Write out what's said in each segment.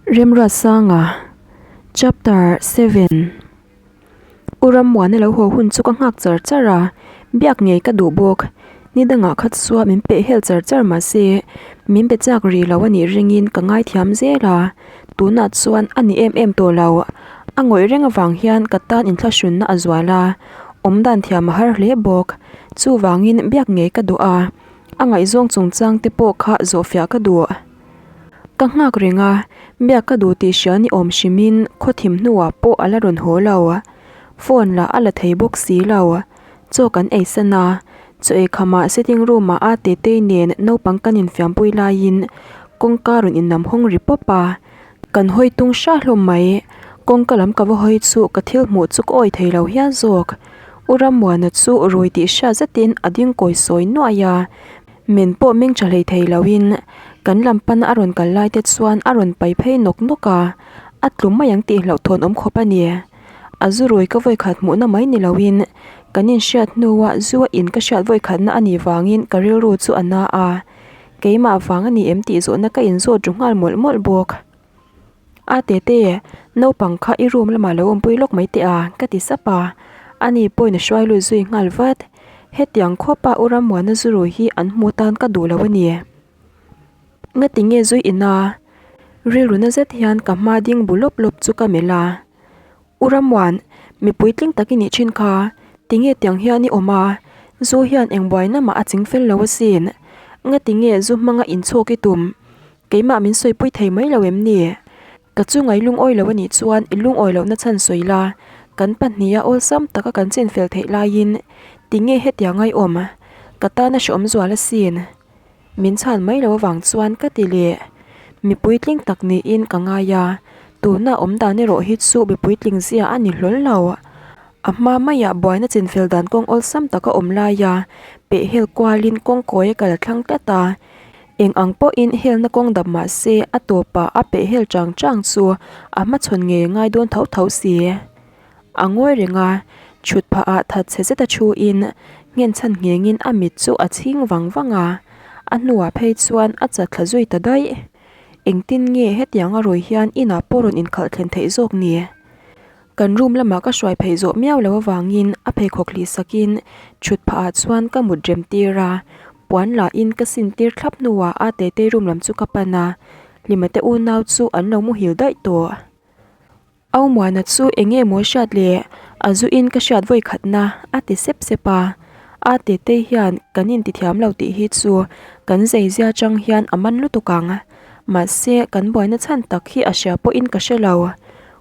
Remruatsanga Chapter 7 U Rammuana lo haw hun chu ka nghak char char a, biak ngei ka duh bawk. Ni dangah kha chuan min peh hel char char mahse min be chak rih lo a nih ringin ka ngaithiam zel a, tunah chuan a ni em em tawh lo. A ngawih reng avang hian ka tan inthlahrunna a zual a, awmdan thiam a har hle bawk. Chuvangin biak ngei ka duh a, a ngaihzawng chungchang te pawh kha zawhfiah ka duh. Ka nghak reng a, biak ka duh tih hria ni awm hrimin khawthim hnuah pawh a la rawn haw lo. Phone lah a la thei bawk si lo. Chaw kan ei san a, chaw ei khamah sitting room ah a Tetei nen naupang kan infiampui laiin kawngka rawn innam hawng ri pawp a, kan hawi tung hra hlawm mai. Kawngka lam ka va hawi chu ka thil hmuh chu ka awi thei lo hial zawk. U Rammuana chu rui tih hriat zetin a ding kawi sawi nuaih a. Min pawh meng tha hlei thei loin kan lam pana a rawn kal lai te chuan a rawn pai phei nawk nawk a, a tlu mai ang tih hlauhthawn awm khawp a ni. A zu rui ka vawikhat hmuhna mai ni loin kan inhriat hnua zu a in ka hriat vawikhatna a nih vangin ka rilru chu a na a, keimah vang a ni em tih zawhna ka inzawt ru nghal mawlh mawlh bawk. A tete, naupang kha i room lamah lo awmpui lawk mai teh a, ka ti sap a. Ani pawhin a hruai lut zui nghal vat. Hetiang khawpa u Rammuana zuru hi an hmu tan ka duh lo a ni. Ngati nge zui ina? Rilru na zet hian ka hma ding bu lawp lawp chu ka melh a. U Rammuan, mipui tling tak i nih thin kha, tinge tiang hian i awm a? Zu hian eng buaina mah a ching fel lo asin. Ngati nge zu hmanga inchhawk i tum? Keimah min sawipui thei mai lo em ni? Ka chunga i lungawi lo a nih chuan i lungawi lohna chhan sawi la, kan pahniha awlsam taka kan chinfel theih laiin tinge hetiang a i awm? Ka tana hrehawm zual asin. Min chhan mai lo avang chuan ka ti leh. Mi puitling tak niin ka ngai a, tuna awm dan erawh hi chu mi puitling zia a ni hlawl lo. A hma maiah buaina chinfel dan kawng awlsam taka awm laia pehhel kualin kawngkawi a kal thlang tlat a. Eng ang pawhin helna kawng dap mah se a tawpah a peh hel chang chang chu a hmachhawn ngei a ngai dawn tho tho si. A ngawi reng a, chhut phahah that chhe zeta thuin nghenchhan nghengin a mit chu a chhing vang vang a, a hnuah phei chuan a chat thla zui ta daih. Engtin nge hetiang a rawi hian inah pawh rawn inkhalh thlen theih zawk ni? Kan room lamah ka hruai phei zawh miau lo avangin a pheikhawk hlih sakin thut phahah chuan ka mut rem tir a, puan lahin ka sin tir thlap hnuah a Tetei room lam chu ka pan a, Hlima te unau chu an lo muhil daih tawh. Au Muana chu eng nge maw hriat le, a zu in ka hriat vawi khatna a ti sep sep a, a Tetei hian kan intithiam lo tih hi chu kan zeizia chang hian a man lutuk ang, mahse kan buaina chhan tak hi a hria pawhin ka hre lo.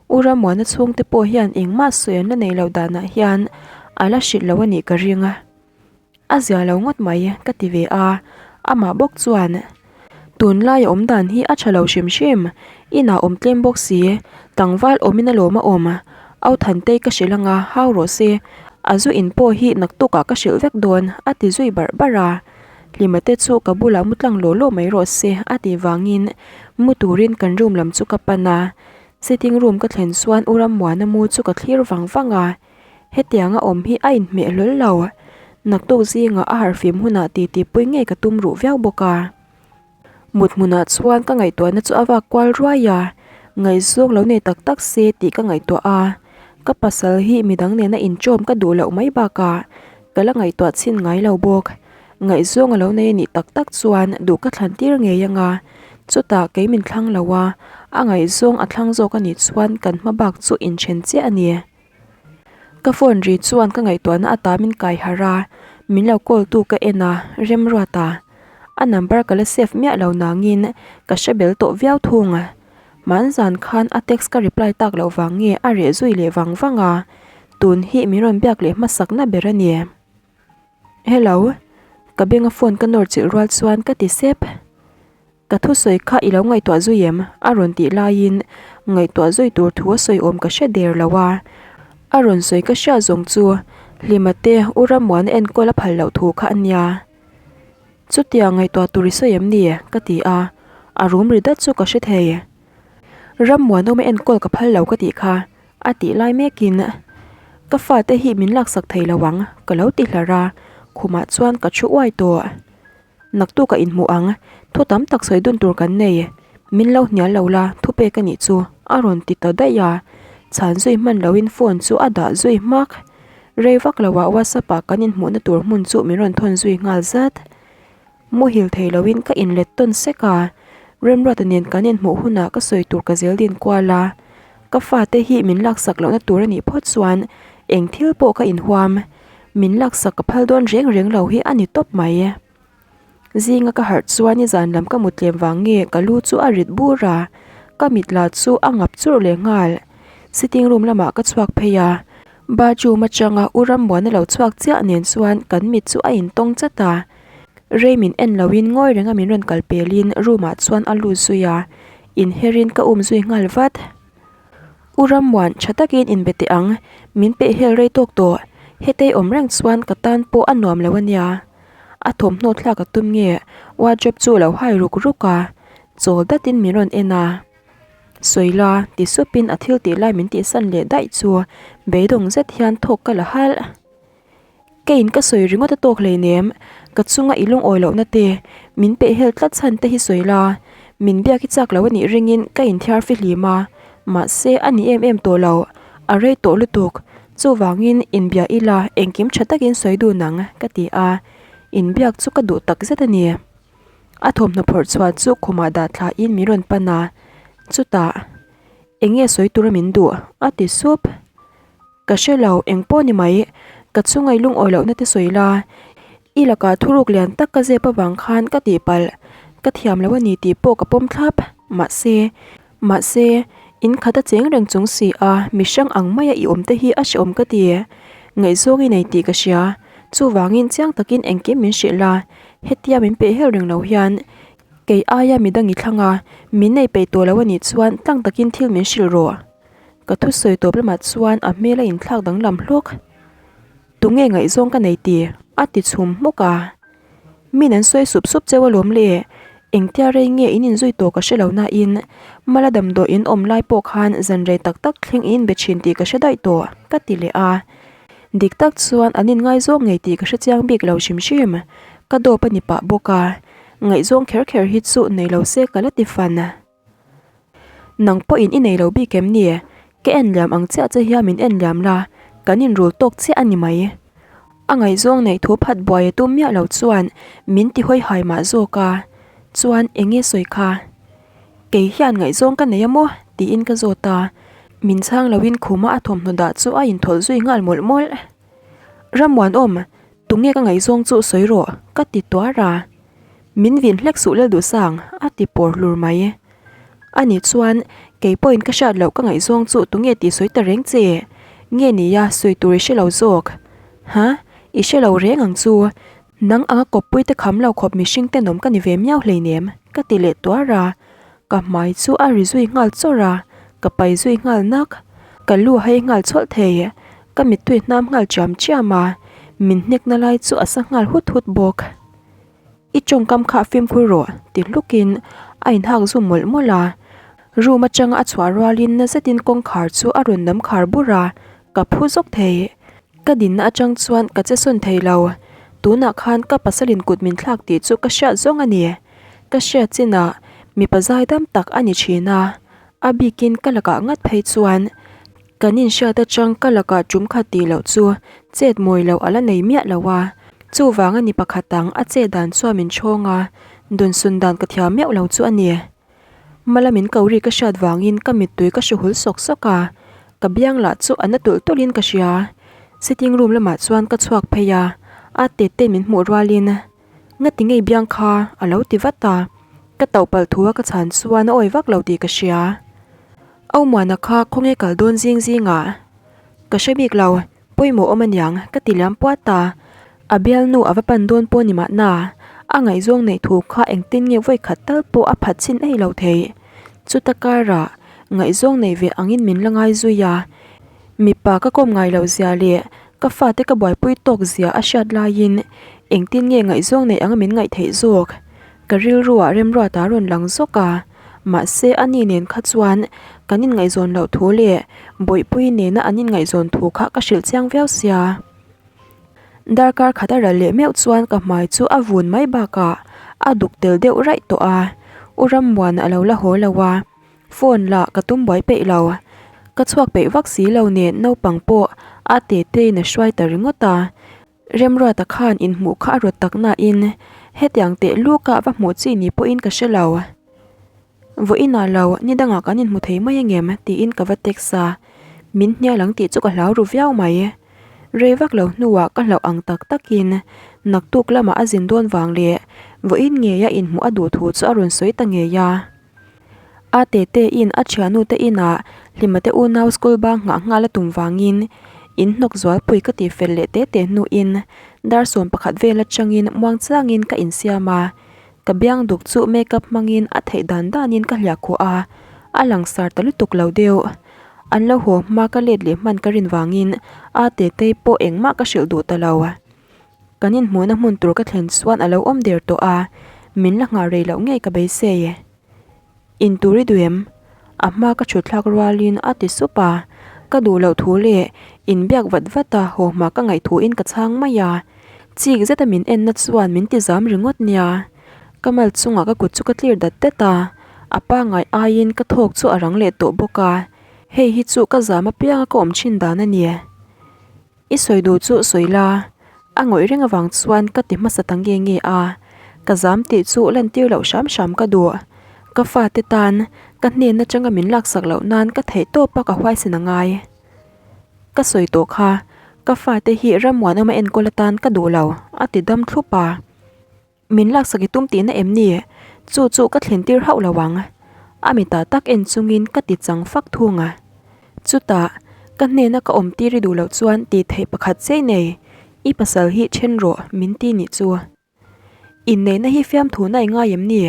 U Ramuana chhungte pawh hian engmah sawi an la nei loh danah hian a la hrilh lo a nih ka ring a. A zia lo ngawt mai ka ti ve a, amah bawk chuan, Tunlai a awm dan hi a tha lo hrim hrim, inah awm tlem bawk si, tlangval awmin alawm a awm, Au Thantei ka hrilh anga hau rawh se, a zu in pawh hi naktukah ka hrilh vek dawn a ti zui barh barh a. Hlima te chu ka bulah mu tlang law law mai rawh se a tih vangin mu turin kan room lam chu ka pan a. Sitting room ka thlen chuan U Rammuana mu chu ka thlir vang vang a, hetianga awm hi a inhmeh hlawl lo. Naktuk zingah a harhfim hunah titi pui ngei ka tum ruh viau bawk a. Mut hmunah chuan ka ngaihtuahna chu a vak kual ruai a, ngaihzawng lo nei tak tak se tih ka ngaihtuah a, ka pasal hi midang nena inṭawm ka duh loh mai bakah ka la ngaihtuah chhin ngai lo bawk. Ngaihzawng a lo nei a nih tak tak chuan duh ka thlan tir ngei anga, chutah kei min thlang lo a, a ngaihzawng a thlang zawk a nih chuan kan hma bak chu inthen chiah a ni. Ka phone ri chuan ka ngaihtuahna a tam in kai harh a, min lo call tu ka en a, Remruata. A number ka la save miah lo nangin ka hre bel tawh viau thung. Hmanzan khan a text ka reply tak loh vang nge a reh zui leh vang vang a, tun hi min rawn biak leh hmasakna ber a ni. Hello, ka benga phone ka nawr chilh rual chuan ka ti sep. Ka thusawi kha i lo ngaihtuah zui em? a rawn tih laiin ngaihtuah zui tur thu a sawi awm ka hre der lo a. A rawn sawi ka hriat zawng chu Hlima te U Rammuana enkawl a phal loh thu kha a nia. Chutia ngaihtuah tur i sawi em ni? ka ti a, a rum ri dat chu ka hre thei. Rammuanawma enkawl ka phal lo ka tih kha. A tih lai mekin, Ka fate hi min laksak thei lo ang, ka lo ti hlar a, khumah chuan ka thu uai tawh. Naktuk a inhmuh ang, thu tam tak sawi dun tur kan nei. Min lo hnial lo la, thupek a nih chu, a rawn ti ta daih a. Chhan zui hman loin phone chu a dah zui hmak. Rei vak loah WhatsApp ah kan inhmuhna tur hmun chu min rawn thawn zui nghal zat. Muhil thei loin ka inlet tawn sek a, Remruata nen kan inhmuh hunah ka sawi tur ka zel din kual a. Ka fate hi min laksak lohna tur a nih phawt chuan eng thil pawh ka inhuam. Min laksak ka phal dawn reng reng lo hi a ni tawp mai. Zinga ka harh chuan i zan lam ka mut tlem vang nge ka lu chu a rit bur a, ka mit lah chu a ngap churh leh nghal. Sitting room lamah ka chhuak phei a, bathroom atanga u Rammuana lo chhuak chiah nen chuan kan mit chu a intawng chat a. Rei min en loin ngawi renga min rawn kal pelin room ah chuan a lut zui a, inherin ka um zui nghal vat. U Rammuan, tha takin inbe teh ang, min peh hel rei tawk tawh, hetei awm reng chuan ka tan pawh a nuam lo a nia. A thawmhnaw thlak a tum nge wardrobe chu a lo hai ruk ruk a, chawl datin min rawn en a. Sawi la, ti supin a thil tih lai min tihsan leh daih chu beidawng zet hian thawk ka la halh. Keiin ka sawi ringawt a tawk hleinem, ka chunga i lungawi lohna te, min pehhel tlat chhan te hi sawi la, min biak i chak lo a nih ringin ka inthiar fihlim a, mahse a ni em em tawh lo, a rei tawh lutuk, chuvangin inbia ila engkim tha takin sawi dun ang ka ti a, inbiak chu ka duh tak zet a ni. A thawmhnaw phawrh chhuah chu khumah dah thlain min rawn pan a, chutah eng nge sawi tura min duh a ti sup. Ka hre lo, eng pawh ni mai, ka chunga i lungawi lohna te sawi la, i lakah thuruk lian tak ka zep avang khan ka tihpalh, ka thiam lo a ni tih pawh ka pawm thlap, mahse, mahse, in khat a cheng reng chung si a, mi hrang ang maia i awm te hi a hrehawm ka ti, ngaihzawng i nei tih ka hria, chuvangin chiang takin engkim min hrilh la, hetia min peh hel reng lo hian kei aia midang i thlang a, min nei peih tawh lo a nih chuan tlang takin thil min hrilh rawh. Ka thusawi tawp lamah chuan a hmel a inthlak danglam hlawk. Tunge ngaihzawng ka nei ti? a ti chhum hmuk a. Min an sawi sup sup cheu alawm le, engtia rei nge in inzui tawh ka hre lo nain Mala damdawi in awm lai pawh khan zan rei tak tak thleng in inbe thin tih ka hre daih tawh, ka ti leh a. Dik tak chuan an inngaizawng ngei tih ka hre chiang bik lo hrim hrim. Ka dawp a ni pah bawk a, ngaihzawng kher kher hi chu nei lo se ka la ti fan. Nang pawhin i nei lo bik em ni? Ka en liam ang chiah che hian min en liam la, kan inrul tawk chiah a ni mai. A ngaihzawng neih thu phat buai a tum miah lo chuan min ti hawi hai mah zawk a, chuan eng nge sawi kha? Kei hian ngaihzawng ka nei a maw? tiin ka zawt a, min chhang loin khuma a thawmhnaw dah chu a inthawlh zui nghal mawlh mawlh. Rammuanawm, tunge ka ngaihzawng chu sawi rawh, ka ti tuar a. Min vin hlek suh Lalduhsang, a ti pawr hlur mai. Ani chuan, Kei pawhin ka hriat loh ka ngaihzawng chu tunge tih sawi ta reng che? Nge nia sawi tur i hre lo zawk? Ha? I hre lo reng ang chu. Nang anga kawppui te kham lo khawp mihring tenawm ka ni ve miau hleinem, ka ti leh tuar a. Ka hmai chu a ri zui nghal chawrh a, ka pai zui nghal nak. Ka lu hai nghal chhawlh thei. Ka mittui hnam nghal chiam chiam a, min hnekna lai chu a sa nghal hut hut bawk. I tawngkam kha fimkhur rawh ti hlukin a inhak zum mawlh mawlh a. Room atanga a chhuah rualin na zetin kawngkhar chu a rawn nam khar bur a, ka phu zawk thei. Ka dinna atang chuan ka che sawn thei lo. Tunah khan ka pasalin kut min thlak tih chu ka hriat zawng a ni. Ka hriat chinah mipa zaidam tak a ni thin a, a bikin ka lakah ngat phei chuan Kan inhriat atang ka lakah tum khat tih loh chu chet mawi loh a la nei miah lo a, chuvang a ni pakhat ang a chet dan chuan min chhawng a, dunsun dan ka thiam meuh lo chu a ni. Mala min ko ri ka hriat vangin ka mittui ka hru hul sawk sawk a, ka biang lah chu a na tulh tulhin ka hria. Sitting room lamah chuan ka chhuak phei a, a tet te min hmuh rualin Ngati ngei biang kha a lo ti vat a, ka tauh palh thu a ka chhan chuan a awi vak lo tih ka hria. Au Muana kha khawnge kal dawn zing zing ah? Ka hre bik lo, pawimawh awm aniang ka ti liam puat a, a bialnu a va pan dawn pawh ni mahna, a ngaihzawng neih thu kha engtin nge vawi khat tal pawh a phat chhin ei lo thei. Chuta karah ngaihzawng nei ve angin min la ngai zui a, mipa ka kawm ngai loh zia leh ka fate ka buaipui tawk zia a hriat laiin engtin nge ngaihzawng neih anga min ngaih theih zawk? Ka rilruah remruat a rawn lang zawk a, mahse ani nen kha chuan kan inngaihzawn loh thu leh Bawihpui nena an inngaihzawn thu kha ka hrilh chiang viau sia. Darkar khat a ral leh meuh chuan ka hmai chu a vun mai bakah a duk tel deuh raih tawh a. U Rammuana a lo la haw lo a, phone lah ka tum buai peih lo. Ka chhuak peih vak si lo nen naupang pawh a Tetei'n a hruai ta ringawt a. Remruata khan inhmuh kha a rawt tak nain hetiang teh luka va hmuh chi ni pawhin ka hre lo. Vawiinah lo, ni dangah kan inhmu thei mai angem? tiin ka va text a, min hnial ang tih chu ka hlau ru viau mai. Rei vak lo hnuah ka hlauh ang tak takin naktuk lamah a zin dawn vang leh vawiin ngeia inhmuh a duh thu chu a rawn sawi ta ngei a. A tete in a thianu te inah Hlima te unau school bang nghah nghal a tum vangin in hnawk zualpui ka tih fel leh te te hnuin dar 11 vel atangin muang changin ka insiam a, ka biang duk chu makeup hmangin a theih dan danin ka hliah khuah a, a langsar ta lutuk lo deuh. An lo haw hma ka let leh hman ka rin vangin a tetei pawh engmah ka hrilh duh ta lo. Kan inhmuhna hmun tur ka thlen chuan a lo awm der tawh a, min la nghah rei loh ngei ka beisei. In tur i duh em? A hma ka thut thlak rualin a ti sup a, ka duh loh thu leh inbiak vat vat a haw hma ka ngaih thuin ka chhang mai a, chik zeta min enna chuan min ti zam ringawt nia. Ka mal chungah ka kut chu ka tlir dat dat a, a pangngai aiin ka thawk chu a rang leh tawh bawk a, hei hi chu ka zam apianga ka awm thin dan a ni. I sawi duh chu sawi la, a ngawih reng avang chuan ka ti hmasa ta nge nge a, ka zam tih chu lantir loh hram hram ka duh. Ka fate tan ka hnen atanga min laksak loh nan ka theih tawp a ka huaisen a ngai. Ka sawi tawh kha, ka fate hi rammuanawma enkawl atan ka duh lo, a ti dam thlup a. Min laksak i tum tihna em ni? Chu chu ka thlen tir hauh lo ang. A mitah tak en chungin ka ti chang fak thung a. Chutah, ka hnena ka awm tir i duh loh chuan tih theih pakhat chei nei, i pasal hi then rawh min ti nih chu. Inneihna hi fiamthuhna i ngai em ni?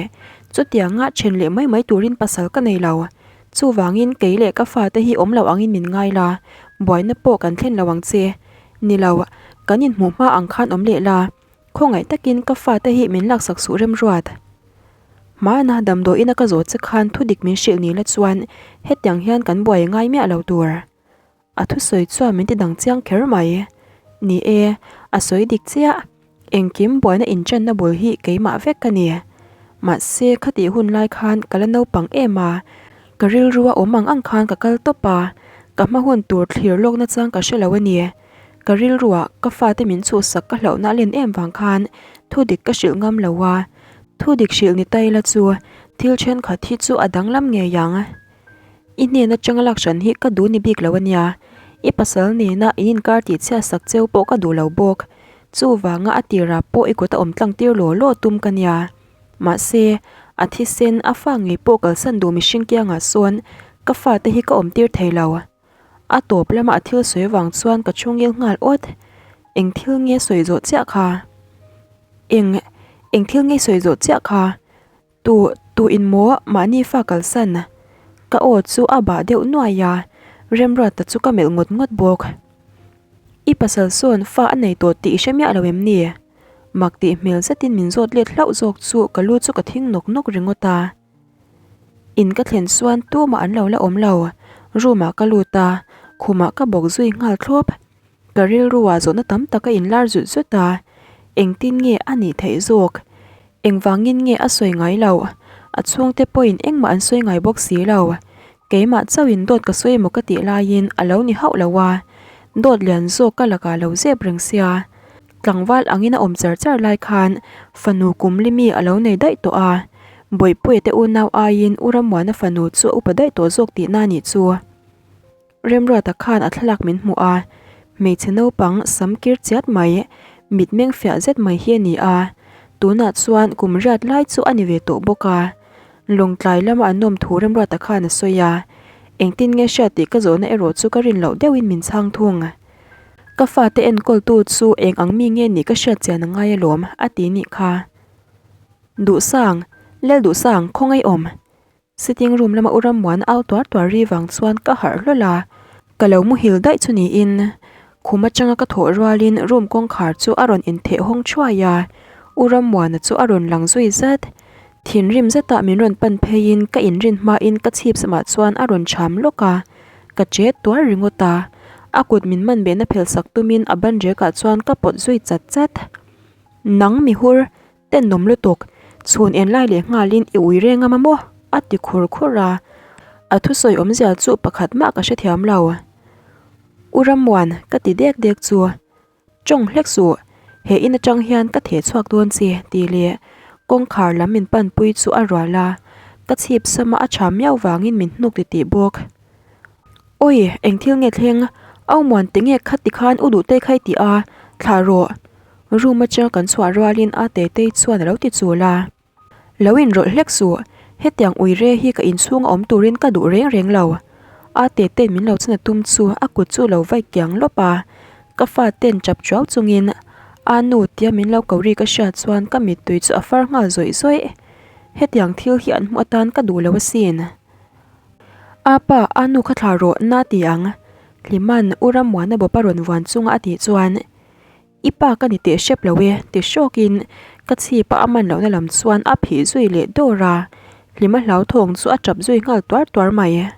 Chutianga then leh mai mai turin pasal ka nei lo. Chuvangin kei leh ka fate hi awm lo angin min ngai la, buaina pawh kan thlen lo ang che. Ni lo, kan inhmuh hma ang khan awm leh la. Khawngaih takin ka fate hi min laksak suh remruat. Hmana damdawiin a ka zawh che khan thudik min hrilh ni la chuan hetiang hian kan buai ngai miah lo tur. A thusawi chuan min ti dang chiang kher mai. Ni e, a sawi dik chiah. Engkim buaina inṭanna bul hi keimah vek ka ni. Mahse khatih hun lai khan ka la naupang em a, ka rilru a awm ang ang khan ka kal tawp a, ka hma hun tur thlir lawk nachang ka hre lo a ni. Ka rilruah ka fate min chhuhsak ka hlauhna a len em vang khan thu dik ka hrilh ngam lo a, thu dik hrilh ni ta ila chu thil thenkhat hi chu a danglam ngei ang. I hnen atanga lak hran hi ka duh ni bik lo a nia, i pasal nena in inkar tih chhiat sak cheu pawh ka duh lo bawk, chuvanga a tirah pawh i kut a awm tlang tir law law tum ka nia. Mahse, a thisen a fa ngei pawh kalsan duh mihring kiangah sawn ka fate hi ka awm tir thei lo. A tawp lama a thil sawi vang chuan ka chhungil nghal awt. Eng thil nge sawi zawh chiah kha? Eng, eng thil nge sawi zawh chiah kha? Tu, tu in maw mahni fa kalsan? Ka aw chu a bah deuh nuai a, Remruata chu ka melh ngawt ngawt bawk. I pasal sawn fa a nei tawh tih i hre miah lo em ni? Mak tih hmel zetin min zawt let hlauh zawk chu ka lu chu ka thing nawk nawk ringawt a. In ka thlen chuan tumah an lo la awm lo, room ah ka lut a, khumah ka bawk zui nghal thlawp. Ka rilru ah zawhna tam tak a inlar zut zut a, engtin nge a nih theih zawk? Engvangin nge a sawi ngai loh? A chhungte pawhin engmah an sawi ngai bawk si lo. Keimah chauhin dawt ka sawi emaw ka tih laiin a lo ni hauh lo a, dawt lian zawk ka lakah lo zep reng sia. Tlangval angin a awm char char lai khan fanu kum li mi a lo nei daih tawh a, Bawihpuia te unau aiin U Rammuana fanu chu a upa daih tawh zawk tihna a nih chu. Remruata khan a thlalak min hmuh a, hmeichhe naupang sam kir chiat mai, mitmeng fiah zet mai hi a ni a, tunah chuan kum riat lai chu a ni ve tawh bawk a. Lawngtlai lama an nawm thu Remruata khan a sawi a, engtin nge hriat tih ka zawhna erawh chu ka rin loh deuhin min chhang thung. Ka fate enkawltu chu eng ang mi nge nih ka hriat chian a ngai alawm, a ti nih kha. Duhsang, Lel Duhsang, khawngaih awm. Sitting room lama u Rammuan au tuar tuar ri vang chuan ka harh hlawl a, ka lo muhil daih chu niin khum atanga ka thawh rualin room kawngkhar chu a rawn intheh hawng thuai a, u Rammuana chu a rawn lang zui zat. Thinrim zetah min rawn pan pheiin ka inrin hmain ka chhip samah chuan a rawn cham lawk a, ka che tuar ringawt a, a kut min man behna phelsak tumin a ban rekah chuan ka pawt zui chat chat. Nang mihur, tenawm lutuk. Chhun en lai leh nghalin i ui reng a maw? a ti khur khur a, a thusawi awmzia chu pakhat mah ka hrethiam lo. U Rammuan, ka ti dek dek chu. Tawng hlek suh, he in atang hian ka theh chhuak dawn che tih leh kawngkhar lam min panpui chu a rual a, ka chhip sama a tha miau vangin min hnuk ti tih bawk. Awi, eng thil nge thleng? Au muan ti nge kha tikhan u duh te kha i ti a, thlah rawh. Room atanga kan chhuah rualin a Tetei chuan a lo ti chul a. Lo inrawlh hlek suh, hetiang ui re hi ka inchhung a awm turin ka duh reng reng lo. A Tetein min lo chhan a tum chu a kut chu lo vai kiang lawp a, ka faten chap chuau chungin a nu tia min lo ko ri ka hriat chuan ka mittui chu a far nghal zawih zawih. Hetiang thil hi an hmuh atan ka duh lo asin. A pa, a nu kha thlah rawh, na ti ang. Hliman U Rammuana bawpa rawn vuan chunga a tih chuan, I pa ka ni teh hrep lo e, ti hrawkin ka chhip a a man lohna lam chuan a phih zui leh dawr a, Hlima hlauthawng chu a tap zui nghal tuar tuar mai.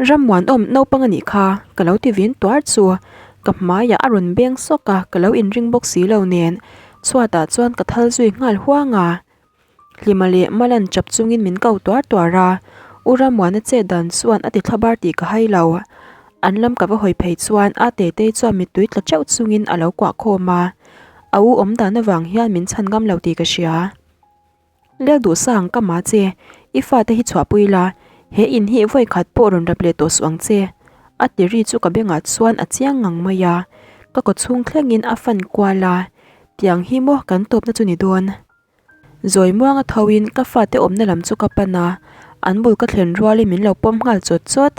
Rammuanawm naupang a nih kha, ka lo ti vin tuar chu ka hmaiah a rawn beng sawk a, ka lo inring bawk si lo nen chhuatah chuan ka thal zui nghal huang a. Hlima leh Malan chap chungin min ko tuar tuar a, U Ramuana chet dan chuan a ti thlabar tih ka hai lo. An lam ka va hawi phei chuan a Tetei chuan mittui tla teuh chungin a lo kuah khawm a, a u awm dan avang hian min chhan ngam lo tih ka hria. Lel duh sang ka ma che, i fate hi chhuahpui la, he in hi vawi khat pawh rawn rap leh tawh suh ang che, a ti ri chu ka bengah chuan a chiang ngang mai a, ka kawchhung thlengin a fan kual a, tiang hi maw kan tawpna chu ni dawn. Zawi muanga thoin ka fate awmna lam chu ka pan a, an bul ka thlen rualin min lo pawm nghal chawt chawt.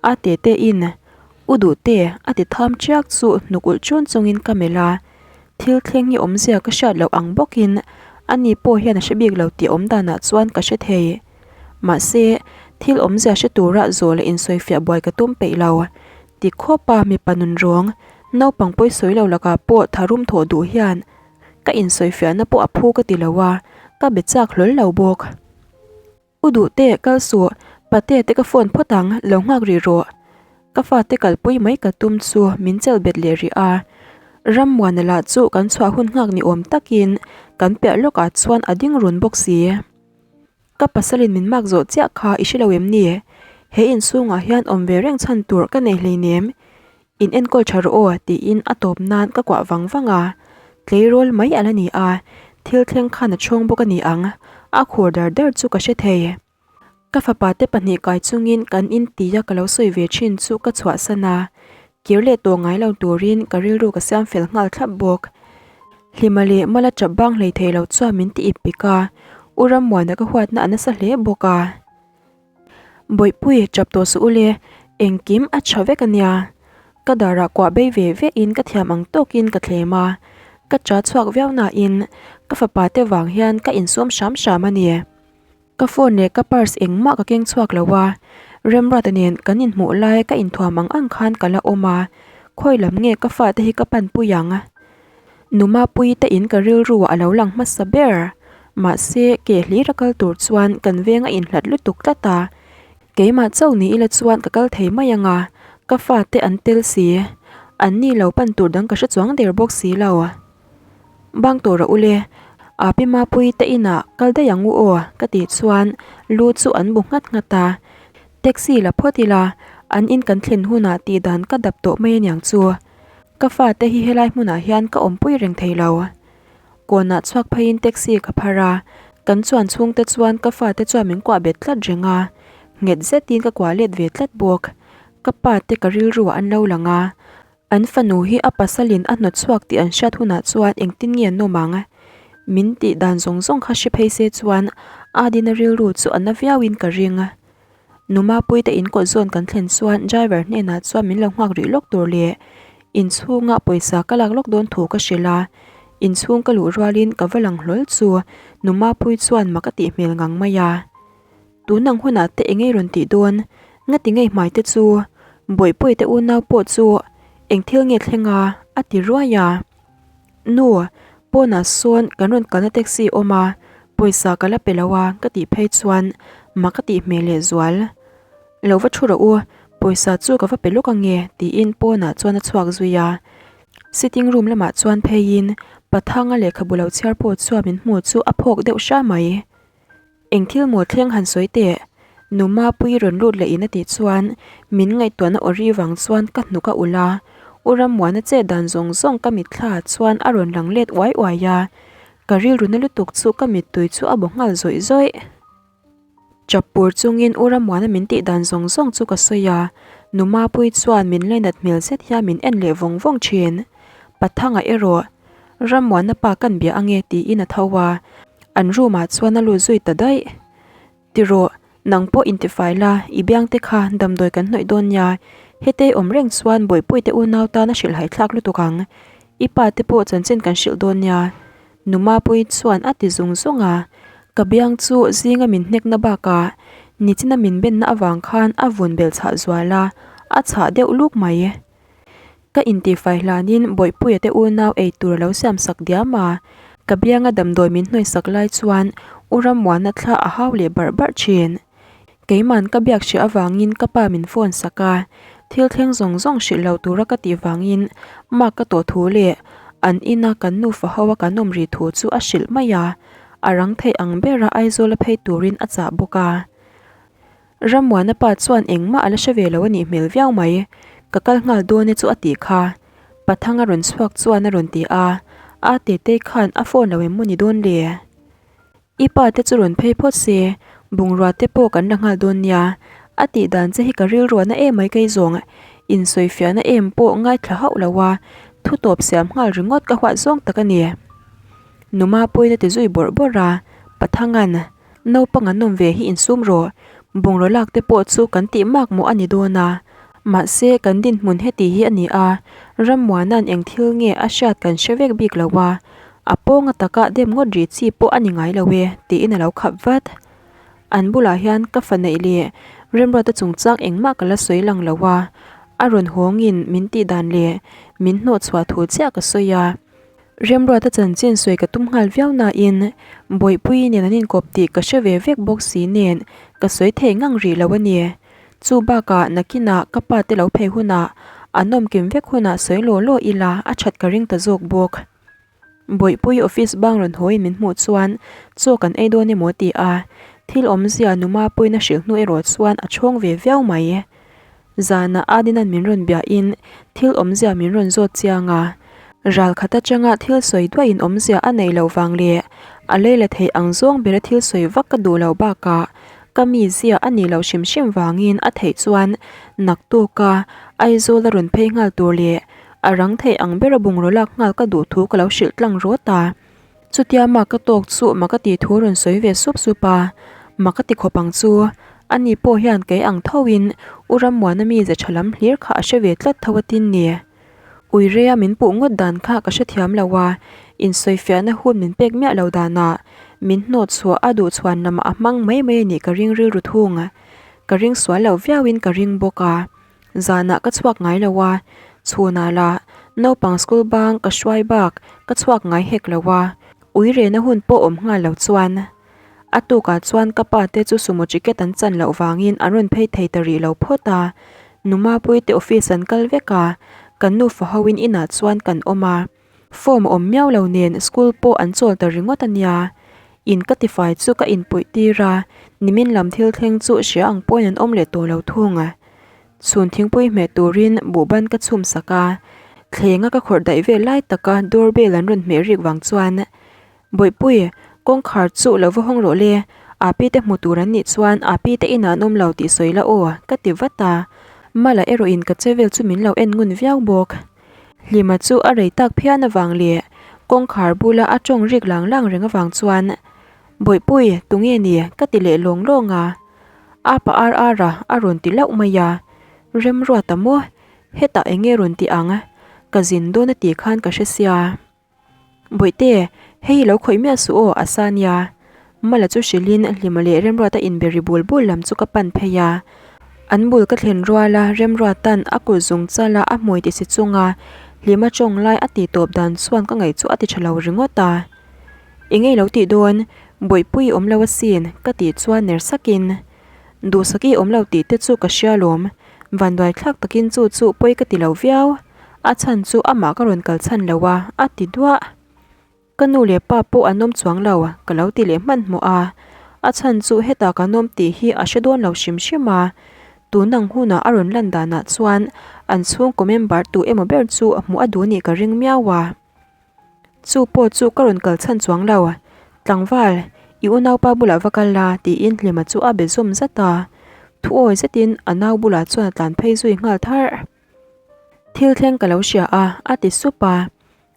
A tete in, U Duhte, a ti tham chiak chu hnuk ulh chun chungin ka melh a. Thil thleng hi awmzia ka hriat loh ang bawkin ani pawh hian a hre bik lo tih awm danah chuan ka hre thei. Mahse, thil awmzia hre tura zawh leh insawifiah buai ka tum peih lo. Ti khawpa mipa nun rawng, naupang pawisawi lo lakah pawh tharum thawh duh hian Ka insawifiahna pawh a phu ka ti lo a, ka be chak hlawl lo bawk. U Duhte, kal suh, Pate te ka phone phawt ang, lo nghak rih rawh. Ka fate kalpui mai ka tum chu min chelh bet leh rih a. Rammuana lah chu kan chhuah hun nghak ni awm takin kan piah lawkah chuan a ding run bawk si. Ka pasalin min mak zawh chiah kha i hre lo em ni? He inchhungah hian awm ve reng chhan tur ka nei hleinem. In enkawl tha rawh aw tiin a tawp nan ka kuah vang vang a, tleirawl mai a la ni a, thil thleng khan a chhawng bawk a ni ang, a khur dar dar chu ka hre thei. Ka fapa te pahnih kai chungin kan in tia ka lo sawi ve thin chu ka chhuahsan a, kir leh tawh ngai lo turin ka rilru ka siam fel nghal thlap bawk. Hlima leh Mala chap bang hlei thei lo chuan min ti ip pik a, U Rammuana ka huatna a nasa hle bawk a. Bawihpui chap tawh suh ule, engkim a tha vek a nia. Ka darah kuah bei ve ve in ka thiam ang tawkin ka thlem a, ka cha chhuak viau nain ka fapa te vang hian ka insum hram hram a ni. Ka phone leh ka purse engmah ka keng chhuak lo a, Remruata nen kan inhmuh lai ka inthuam ang ang khan ka la awm a, khawi lam nge ka fate hi ka panpui ang? Numapui te in ka rilru ah a lo lang hmasa ber. Mahse, ke hlir a kal tur chuan kan veng a inhlat lutuk tlat a. Keimah chauh ni ila chuan ka kal thei mai ang a, ka fate an tel si. An ni lo pan tur dang ka hre chuang der bawk si lo. Bang tur a ule, Api Mapui te inah kal daih ang u aw ka tih chuan lu chu an bu nghat nghat a. Taxi la phawt ila, an in kan thlen hunah tih dan ka dap tawh mai aniang chu. Ka fate hi helai hmunah hian ka awmpui reng thei lo. Kawnah chhuak pheiin taxi ka phar a, kan chuan chhungte chuan ka fate chuan min kuah bet tlat reng a, nghet zetin ka kuah let ve tlat bawk. Ka pate ka rilruah an lo lang a, an fanu hi a pasalin a hnawt chhuak tih an hriat hunah chuan engtin nge an awm ang? Min tih dan zawng zawng kha hre phei se chuan Adina rilru chu a na viauin ka ring. Numapuite in kawt zawn kan thlen chuan driver hnenah chuan min lo nghak rih lawk tur leh inchhunga pawisa ka lak lawk dawn thu ka hrilh a, inchhung ka luh rualin ka va lang hlawl chu Numapui chuan mak a tih hmel ngang mai a. Tun ang hunah te engei rawn tih dawn? Ngati ngei hmai te chu? Bawihpuii te unau pawh chu eng thil nge thleng a? a ti ruai a. Nu, pawnah sawn kan rawn kalna taxi awm a, pawisa ka la pe lo a ka tih phei chuan mak ka tih hmel leh zual. Lo va thu rawh u, pawisa chu ka va pe lawk ange tiin pawnah chuan a chhuak zui a. Sitting room lamah chuan pheiin. Pathanga lehkhabu lo chhiar pawh chuan min hmuh chu a phawk deuh hra mai. Eng thil maw thleng han sawi teh? Nu Mapuii rawn lut leh in a tih chuan min ngaihtuahna aw ri vang chuan ka hnuk a ulh a. U Rammuana chet dan zawng zawng ka mitthla chuan a rawn lang let uai uai a. Ka rilru na lutuk chu ka mittui chu a baw nghal zawih zawih. Chap pur chungin U Rammuana min tih dan zawng zawng chu ka sawi a. Nu Mapuii chuan min lainat hmel zet hian min en leh vawng vawng thin. Pathanga erawh Rammuana pa kan bia ange tiin a tho a, an room ah chuan a lut zui ta daih. Ti rawh, nang pawh intifai la, i biang te kha damdawi kan hnawih dawn nia, hetei awm reng chuan Bawihpui te unau tan a hrilh haithlak lutuk ang. I pa te pawh chanchin kan hrilh dawn nia. Nu Mapuii chuan a ti zung zung a, ka biang chu zinga min hnekna bakah nichina min benna avang khan a vun belh chhah zual a, a chhah deuh luk mai. Ka intihfai hlanin Bawihpuia te unau ei tur a lo siam sak diam a, ka bianga damdawi min hnawih sak lai chuan U Rammuana thla a hau leh barh barh thin. Keiman ka biak hrih avangin ka pa min phone sak a, thil thleng zawng zawng hrilh lo tura ka tih vangin mark ka tawh thu leh an ina kan nufa ho a kan awm rih thu chu a hrilh mai a, a rang theih ang bera Aizawl a phei turin a chah bawk a. Rammuana pa chuan engmah a la hre ve lo a nih hmel viau mai. Ka kal nghal dawn e chu a tih kha. Pathanga rawn chhuak chuan a rawn ti a, a Tetei khan a phone lo em maw ni dawn le? I pa te chu rawn phei phawt se, bungrua te pawh kan la nghal dawn nia. A tih dan che hi ka rilruahna em mai kei zawng. Insawifiahna em pawh ngaithla hauh lo a, thu tawp siam nghal ringawt ka huat zawng tak a ni. Numa pawhin a ti zui bawrh bawrh a, Pathanga'n. Naupang an awm ve hi insum rawh, bungraw lak te pawh chu kan tih mak mawh a ni dawn a. Mahse, kan dinhmun heti hi a ni a, Rammuana'n eng thil nge a hriat kan hre vek bik lo a, a pawnga taka dem ngawt rih chi pawh a ni ngai lo e, tiin a lo khap vat. An bulah hian ka fa neih leh Remruata chungchang engmah ka la sawi lang lo a, a rawn hawngin min tih dan leh min hnawhchhuah thu chiah ka sawi a. Remruata chanchin sawi ka tum nghal viau nain Bawihpuii nen an inkawp tih ka hre ve vek bawk si nen ka sawi thei ngang rih lo a ni. Chu bakah nakinah ka pa te lo phei hunah an awm kim vek hunah sawi law law ila a that ka ring ta zawk bawk. Bawihpuii office bang rawn hawiin min hmuh chuan chaw kan ei dawn emaw ti a, thil awmzia Numa puiin a hrilh hnu erawh chuan a chhawng ve viau mai. Zanah Adinan min rawn biahin thil awmzia min rawn zawt chiang a, ral khat atanga thil sawi duahin awmzia a neih loh vang leh a lei la theih ang zawng bera thil sawi vak ka duh loh bakah ka mizia a nih loh hrim hrim vangin a theih chuan naktuka Aizawl a rawn phei nghal tur leh a rang theih ang bera bungraw lak nghal ka duh thu ka lo hrilh tlang rawt a. Chutia mak ka tawk chu mak a tih thu rawn sawi ve sup sup a, mak a ti khawp ang chu. Ani pawh hian kei ang thoin U Rammuana mize tha lam hlir kha a hre ve tlat tho a tin ni. Ui reia min puh ngawt dan kha ka hrethiam lo a, insawifiahna hun min pek miah lo danah min hnawt chhuah a duh chhuan lamah a hmang mai mai a nih ka ring rilru thung. Ka ring sual lo viauin ka ring bawk a. Zanah ka chhuak ngai lo a, chhunah lah naupang school bang ka hruai bak ka chhuak ngai hek lo a, ui rehna hun pawh awm nghal lo chuan. A tukah chuan ka pa te chu sumo ticket an chan loh vangin an rawn phei thei ta rih lo phawt a, nu Mapuii te office an kal vek a, kan nufa hoin inah chuan kan awm a. Form a awm miau lo nen school pawh an chawl ta ringawt a nia. In ka tifai chu ka inpuih tir a, nimin lam thil thleng chu hria ang pawhin an awm leh tawh lo thung. Chhun thingpui hmeh turin buhban ka chhum sak a, thlenga ka khawrh daih vel lai taka door bell an rawn hmeh rik vang chuan Bawihpui, kawngkhar chu lo va hawng rawh le, Api te hmu tur an nih chuan Api te inah an awm lo tih sawi la aw, ka ti vat a. Mala erawhin ka che vel chu min lo en ngun viau bawk. Hlima chu a rei tak phian avang leh kawngkhar bula a tawng rik lang lang reng avang chuan, Bawihpui, tunge ni? ka ti leh lawng lawng a. Apa ar ar a, a rawn ti lauh mai a. Remruata maw? Hetah eng nge rawn ti ang? Ka zin dawn a tih khan ka hre sia. Bawihte, hei hi lo khawih miah suh aw, a sa nia. Mala chu hrilhin Hlima leh Remruata inbe ri bul bul lam chu ka pan phei a. An bul ka thlen rual a, Remruata'n a kut zung chal a, a hmui ti si chunga Hlima tawng lai a tih tawp dan chuan ka ngaih chu a ti tha lo ringawt a. Eng nge i lo tih dawn? Bawihpui i awm lo asin, ka tih chuan ner sakin, Duhsak i awm lo tih te chu ka hria lawm. Vanduai thlak takin chu chu pawi ka ti lo viau. A chhan chu amah ka rawn kal chhan lo a, a ti duah. Ka nu leh pa pawh an awm chuang lo, ka lo ti leh hmanhmawh a. A chhan chu hetah kan awm tih hi a hre dawn lo hrim hrim a. Tun ang hunah a rawn lan danah chuan an chhungkaw member tu emaw ber chu hmuh a duh nih ka ring miau a. Chu pawh chu ka rawn kal chhan chuang lo. Tlangval, i unaupa bulah va kal la, tiin Hlima chu a be zawm zat a. Thuawi zetin a nau bulah chuan a tlan phei zui nghal tharh. Thil thleng ka lo hria a, a ti sup a.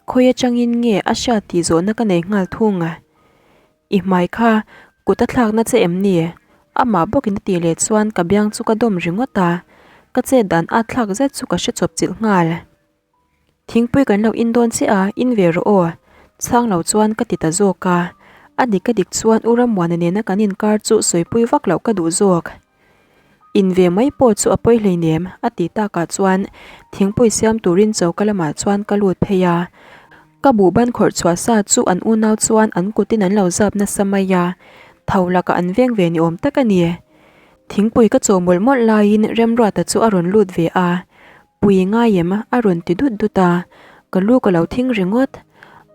Khawi atangin nge a hriat tih zawhna ka nei nghal thung a. I hmai kha kut a thlakna che em ni? Amah bawkin a tih leh chuan ka biang chu ka dawm ringawt a, ka chet dan at thlak zet chu ka hre chawp chilh nghal. Thingpui kan lo in dawn chiah a, in ve rawh aw. Chhang lo chuan ka ti ta zawk a, a dik a dik chuan U Rammuana nena kan inkar chu sawipui vak loh ka duh zawk. In ve mai pawh chu a pawi hleinem, a ti takah chuan thingpui siam turin choka lamah chuan ka lut phei a. Ka buhban khawrh chhuah sa chu an unau chuan an kutin an lo zap nasa mai a, tho lakah an veng ve ni awm tak a ni. Thingpui ka chaw mawlh mawlh laiin Remruata chu a rawn lut ve a, Pui ngai em? a rawn ti dut dut a, ka lu ka lo thing ringawt.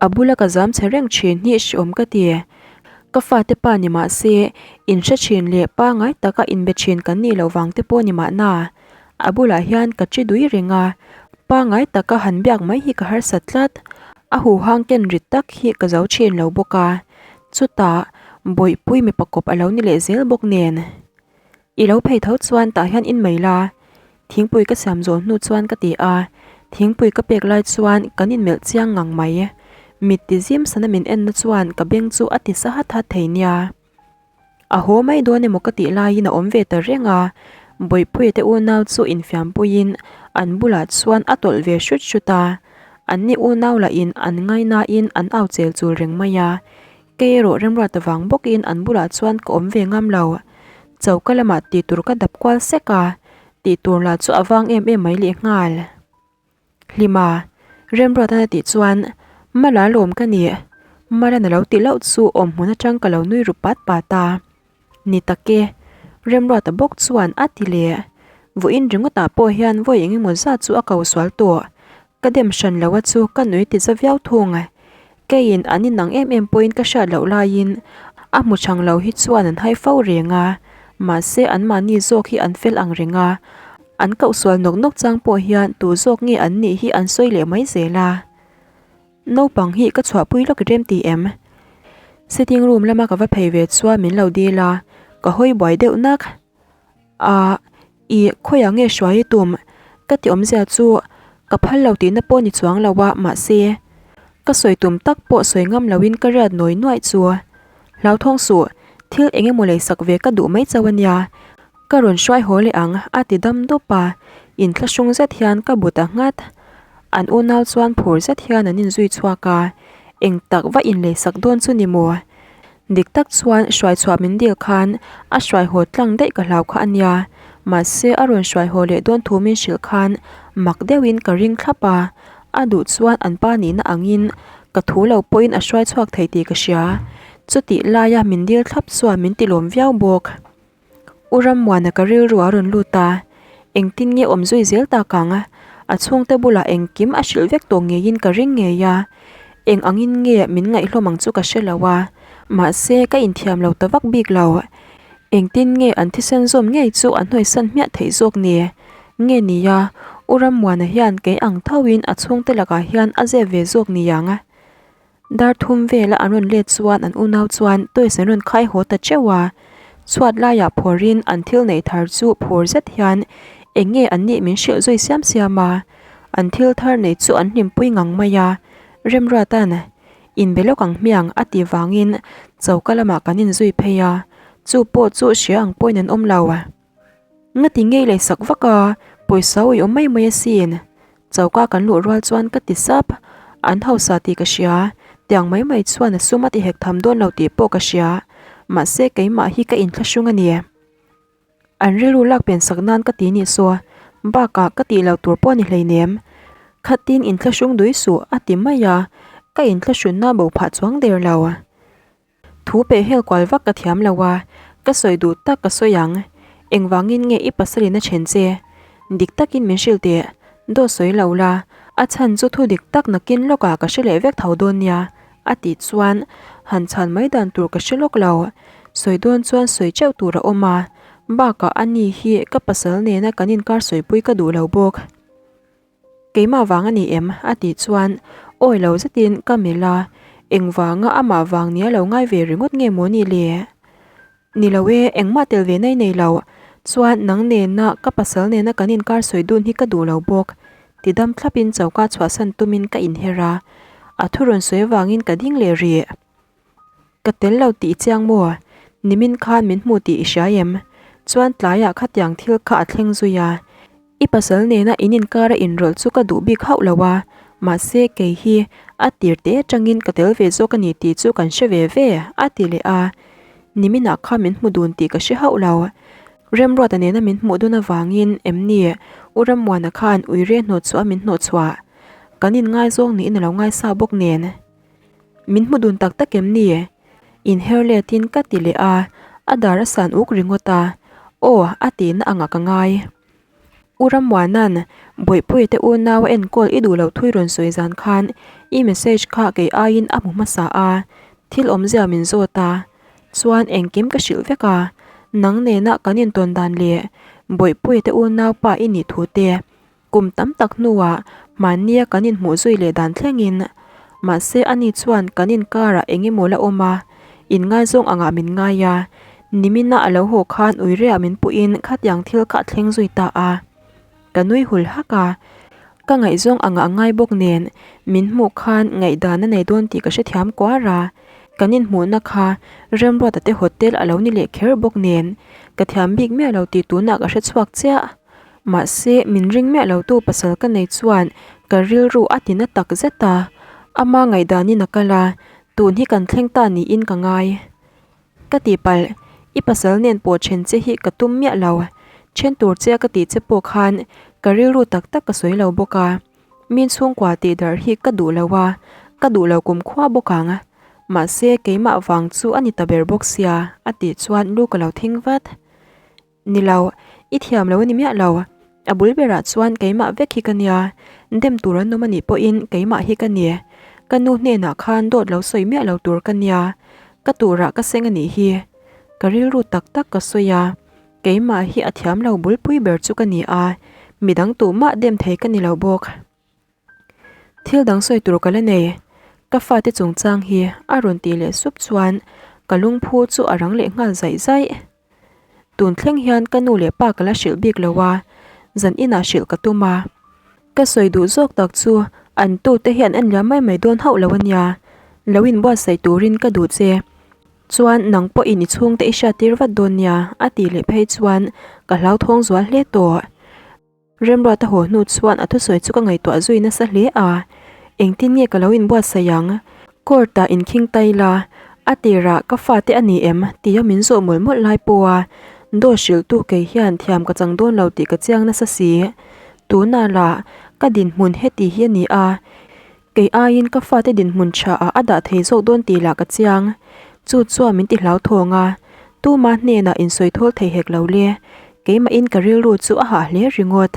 A bula ka zam chhe reng thin hi hreawm ka ti. Ka fate pa ni mah se, inhre thin leh pangai taka inbe thin kan nih loh vang te pawh ni mahna. A bulah hian ka chi dui reng a, pangai taka han biak mai hi ka harsat tlat. A huhang ken rit tak hi ka zo thin lo bawk a, chutah Bawihpui mipa kawp a lo ni leh zel bawk nen. I lo phei tho chuan tah hian in mai la, thingpui ka siam zawn hnu chuan ka ti a, thingpui ka pek lai chuan kan inmelh chiang ngang mai. Mit ti zim sana min enna chuan ka beng chu a ti sa hat hat thei nia. A haw mai dawn emaw ka tih laiin a awm ve ta reng a, Bawihpuia te unau chu infiampuiin an bulah chuan a tawlh ve hrut hrut a, anni unau lahin an ngainain an au chel chul reng mai a, Kei erawh remruat avang bawkin an bulah chuan ka awm ve ngam lo. Choka lamah tih tur ka dap kual sek a, tih tur lah chu a vang em em mai leh nghal. Hlima, Remruatan a tih chuan, Mala lawm ka nih, Malan a lo tih loh chu awm hmun atang ka lo nui ru pat pat a. Ni tak e, Remruata bawk chuan a ti leh. Vawiin ringawtah pawh hian vawi eng emaw zat chu a ko sual tawh. Ka dem hran lo a chu ka nui ti za viau thung. Keiin an inang em em pawhin ka hriat loh laiin a hmu chang lo hi chuan an hai fo reng a, mahse anmahni zawk hi an fel ang reng a, an koh sual nawk nawk chang pawh hian tu zawk nge an nih hi an sawi leh mai zel a. Naupang hi ka chhuahpui lawk rem ti em? Sitting room lama ka va phei ve chuan min lo dil a, ka hawi buai deuh nak. A, i khawiah nge hruai i tum? Ka ti awmzia chu ka phal lo tihna pawh ni chuang lo a, mahse ka sawi tum tak pawh sawi ngam loin ka riat nawi nuaih chu. Hlauthawng suh, thil eng emaw leisak ve ka duh mai chauh a nia. Ka rawn hruai haw leh ang, a ti dam dup a, inthlahrung zet hian ka bu ta nghat. An unau chuan phur zet hian an inzui chhuak a, eng tak va inleisak dawn chu ni maw? Dik tak chuan hruai chhuah min dil khan a hruai haw tlang daih ka hlau kha a nia, mahse a rawn hruai haw leh dawn thu min hrilh khan mak deuhin ka ring thlap a, a duh chuan an pa nihna angin ka thu lo pawhin a hruai chhuak thei tih ka hria, chutih laia min dil thlap chuan min tilawm viau bawk. U Rammuana ka rilru a rawn lut a, engtin nge awm zui zel tak ang? A chhungte bulah engkim a hrilh vek tawh ngeiin ka ring ngei a, eng angin nge min ngaihhlawm ang chu ka hre lo a, mahse ka inthiam lo ta vak bik lo. Engtin nge an thisen zawm ngei chu an hnawisan hmiah theih zawk ni? Nge nia, U Rammuana hian kei ang thoin a chhungte lakah hian a zep ve zawk niang? Dar thum vela an rawn let chuan an unau chuan toys an rawn khai haw ta teuh a, chhuat laiah phawrhin an thil neih thar chu phur zet hian eng nge an nih min hrilh zui siam siam a, an thil thar neih chu an hlimpui ngang mai a, Remruata'n inbe lawk ang hmiang a tih vangin choka lamah kan inzui phei a, chu pawh chu hria ang pawhin an awm lo. Ngati ngei lei sak vak a, pawisa ui awm mai mai asin. Choka kan luh rual chuan ka ti sap, an hausa tih ka hria, tiang mai mai chuan a sum a ti hek tham dawn lo tih pawh ka hria, mahse keimah hi ka inthlahrung a ni. An rilru lak pen sak nan ka ti nih saw, bakah ka tih lo tur pawh a ni hleinem. Khatin inthlahrung dui suh a ti mai a, ka inthlahrunna bo phah chuang der lo. Thu peh hel kual vak ka thiam lo a, ka sawi duh tak ka sawi ang. Engvangin nge i pasalin a then che? Dik takin min hrilh teh, dawt sawi lo la, a chhan chu thu dik tak nakin lawkah ka hre leh vek tho dawn nia, A tih chuan han chhan mai dan tur ka hre lawk lo. Sawi dawn chuan sawi teuh tur a awm a, bakah a ni hi ka pasal nena kan inkar sawipui ka duh lo bawk. Keimah vang a ni em? A tih chuan awi lo zetin ka melh a, engvanga amah vang nia lo ngai ve ringawt nge maw ni le? Ni lo e, engmah tel ve nai nei lo. Chuan nang nena ka pasal nena kan inkar sawi dun hi ka duh lo bawk. Ti dam thlapin choka chhuahsan tumin ka inher a, a thu rawn sawi avangin ka ding leh rih. Ka tel lo tih i chiang maw? Nimin khan min hmu tih i hria em? Chuan tlaiah khatiang thil kha a thleng zui a. I pasal nena in inkara inrawlh chu ka duh bik hauh lo a, mahse kei hi a tir te atangin ka tel ve zawk a ni tih chu kan hre ve ve, a ti leh a. Niminah kha min hmu dun tih ka hre hauh lo. Remruata nena min hmuh dun avangin em ni U Rammuana khan uire hnawhchhuah a min hnawhchhuah? Kan inngaizawng niin a lo ngaisa bawk nen. Min hmu dun tak tak em ni? Inher letin ka ti leh a, a dar a san uk ringawt a, Aw, a tihna angah ka ngai. U Rammuana'n Bawihpuia te unau a enkawl i duh loh thui rawn sawi zan khan i message kha kei aiin a hmu hmasa a, thil awmzia min zawt a, chuan engkim ka hrilh vek a, nang nena kan intawn dan leh Bawihpuia te unaupa i nih thu te Kum tam tak hnuah mahnia kan inhmuh zui leh dan thlengin, mahse ani chuan kan inkarah eng emaw la awm a, inngaizawng angah min ngai a, nimina a lo haw khan uireah min puhin khatiang thil kha a thleng zui ta a. Ka nui hul hak a, ka ngaihzawng angah a ngai bawk nen min hmuh khan ngaihdan a nei dawn tih ka hrethiam kuar a, kan inhmuhna kha Remruata te hotel a lo ni leh kher bawk nen ka thiam bik miah lo tih tunah ka hrechhuak chiah. Mahse, min ring miah lotu pasal ka nei chuan ka rilru a ti na tak zet a, ama ngaihdanin a kal a, tun hi kan thleng ta niin ka ngai. Ka tihpalh, i pasal nen pawh then che hi ka tum miah lo. Then tur che a ka tih che pawh khan ka rilru tak tak ka sawi lo bawk a, min chhungkua tih darh hi ka duh lo a, ka duh lo kumkhua bawk ang. Mahse, keimah vang chu a ni ta ber bawk sia, a tih chuan lu ka lo thing vat. Ni lo, i thiam lo a ni miah lo. A bul berah chuan keimah vek hi ka nia, dem tur an awm a nih pawhin keimah hi ka ni. Ka nu hnenah khan dawt lo sawi miah lo tur ka nia, ka turah ka seng a nih hi. Ka rilru tak tak ka sawi a, keimah hi a thiam lo bulpui ber chu ka ni a, midang tuhmah dem thei ka ni lo bawk. Thil dang sawi tur ka la nei, ka fate chungchang hi a rawn tih leh sup chuan ka lungphu chu a rang leh nghal zaih zaih. Tun thleng hian ka nu leh pa ka la hrilh bik lo a, zan inah hrilh ka tum a. Ka sawi duh zawk tak chu an tute hian an liam mai mai dawn hauh lo a nia, lo inbuatsaih turin ka duh che. Chuan nang pawhin i chhungte i hriattir vat dawn nia a tih leh phei chuan ka hlauthawng zual hle tawh. Remruata haw hnu chuan a thusawi chu ka ngaihtuah zui nasa hle a, engtin nge ka lo inbuatsaih ang? Court-ah inkhing ta ila, a tirah ka fate a ni em? tia min zawh mawlh mawlh lai pawha dawt hrilhtu kei hian thiam ka chang dawn lo tih ka chiang nasa si. Tunah lah ka dinhmun heti hi a ni a, Kei aiin ka fate dinhmun tha ah a dah thei zawk dawn tih lah ka chiang. Chu chuan min ti hlauthawng a, tuma hnenah insawi thawl thei hek lo le. Keimahin ka rilru chu a hah hle ringawt.